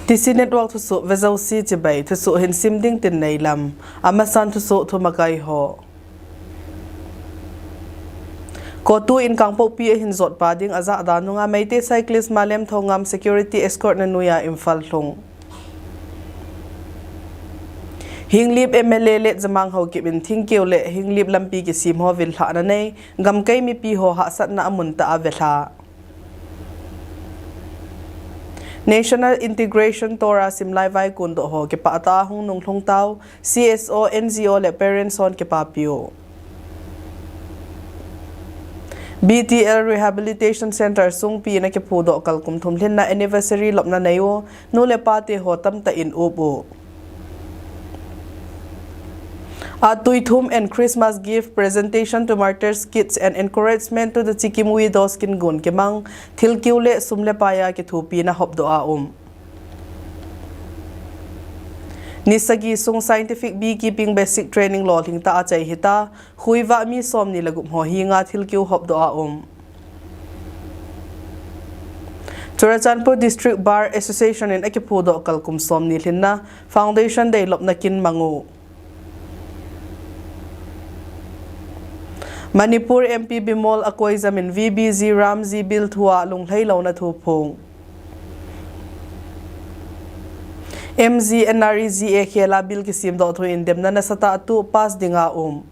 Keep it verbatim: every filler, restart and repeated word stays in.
TC Network thusoh vejouse chibai, thusoh hin sim ding tin neilam. Amasan thusoh thumakai ho. CoTU in Kangpokpi ahin jotpa ding ajah da nunga Meitei cyclist Malem Thongam security escort na noiya Imphal lhung. Henglep MLA Let Jamang Haokip in Thingkeu le Henglep lampi kisem ho villhahna nei, gamkai mipi ho hahsatna amun tah a velha. National Integration Tour a simlai vaikon doh ho kipah tah a hung nunglhung tau, CSO, NGO le parents hon kipapiu. BTL Rehabilitation Centre Songpi in akiphudoh kalkum thum lhinna anniversary lopna neiu, nu le pate ho tamtah in upu. Atui thum and Christmas gift presentation to martyrs' kids and encouragement to the Chikim widows kingun kimang, thilkeu le sum le paiya kithopina hopdoh a um. Ni sagi sung scientific beekeeping basic training lolhing tah a chai hita, khuivah mi somni le gup ho henga thilkeu hopdoh a um. Churachandpur District Bar Association in akiphudoh kalkum somni lhinna Foundation Day lopna kin mangu. Manipur MP Bimol Akoijam in VBG Ramji Bill thua lunglhailouna thu phong. MG NREGA khela Bill kisemdoh thu in demna nasatah a tu pass dinga um.